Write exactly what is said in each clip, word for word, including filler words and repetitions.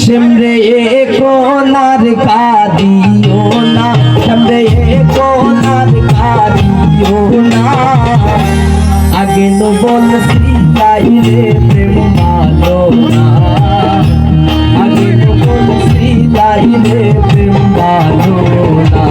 শ্যামরে এখন আর কাঁদিও না, শ্যামরে এখন আর কাঁদিও না। আগে নু বলছিলায় রে প্রেম ভালো না, আগে নু বলছিলায় রে প্রেম ভালো না।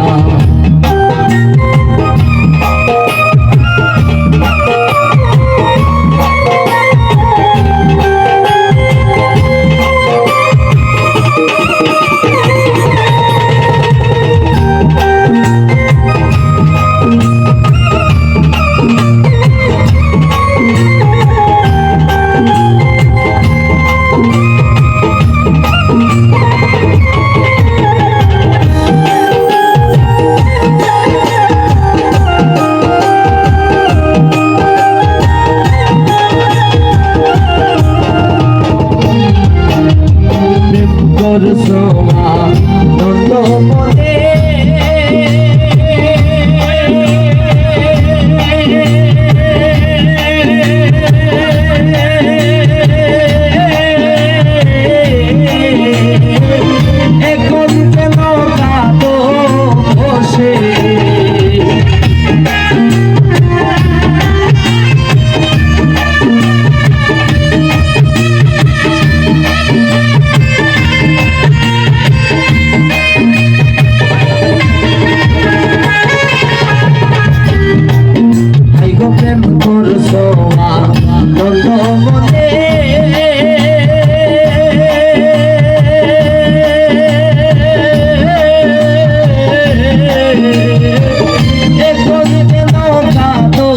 প্রেম করছো আনন্দ মনে। এখন কেন কাঁদো বসে? হায় গো প্রেম করছো আনন্দ মনে। এখন কেন কাঁদো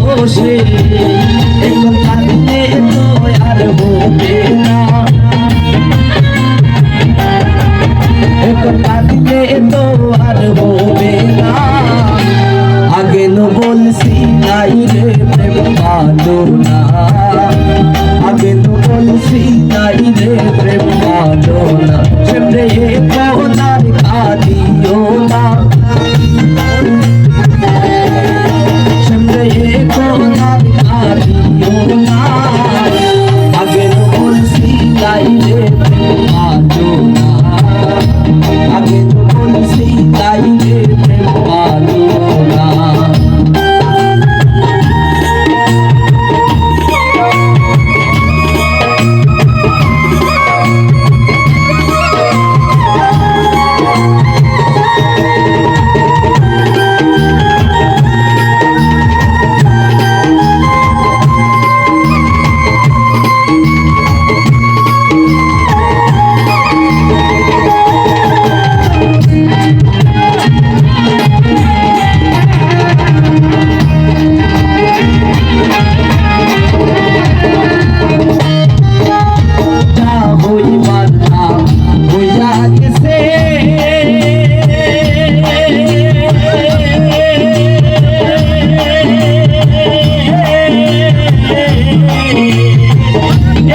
বসে? এখন কাঁদিলে তো আর হবে না, এখন কাঁদিলে তো আর হবে না। আগে নু বলছিলায় রে প্রেম ভালো না, আগে নু বলছিলায় রে প্রেম ভালো না। শ্যামরে এখন আর কাঁদিও না, শ্যামরে এখন আর কাঁদিও না। আগে নু বলছিলায় রে প্রেম ভালো না, আগে নু বলছিলায় রে প্রেম ভালো না।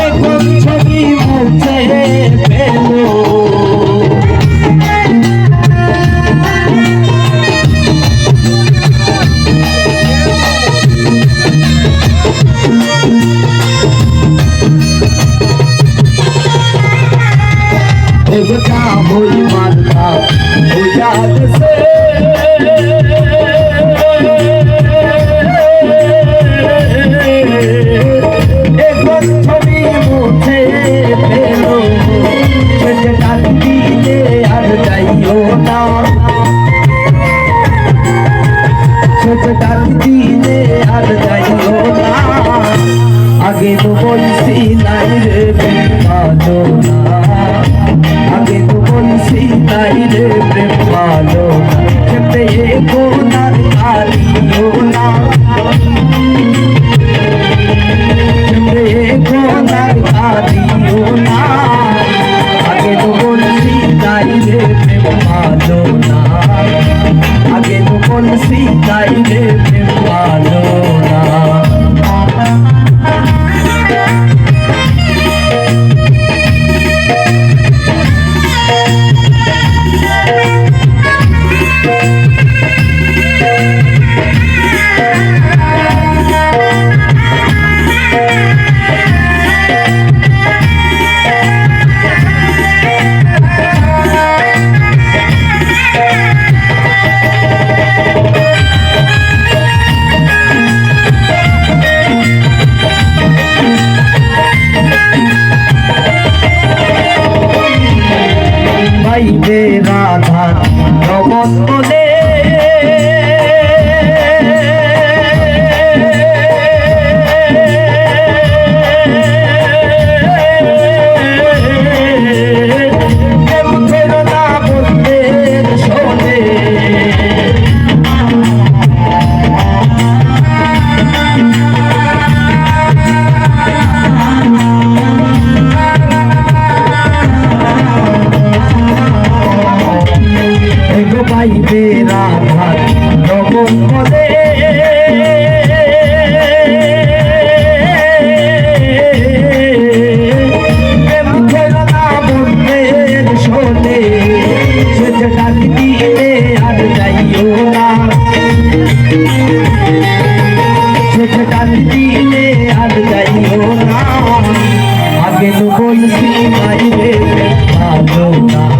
এখন ছবি মুছে ফেলো। এগোটা হই মার্কা, হইয়া গেছে। এখন ছবি মুছে ফেলো, সেটা ডাক দিলে আর যাইও না, সেটা ডাক দিলে আর যাইও না। আগে নু বলছিলায় রে প্রেম ভালো না, আগে নু বলছিলায় রে প্রেম ভালো না। শ্যামরে এখন আর কাঁদিও না, শ্যামরে এখন আর কাঁদিও না। আগে নু বলছিলায় রে প্রেম ভালো না, আগে নু বলছিলায় রে প্রেম ভালো না। আইলে ভালো না।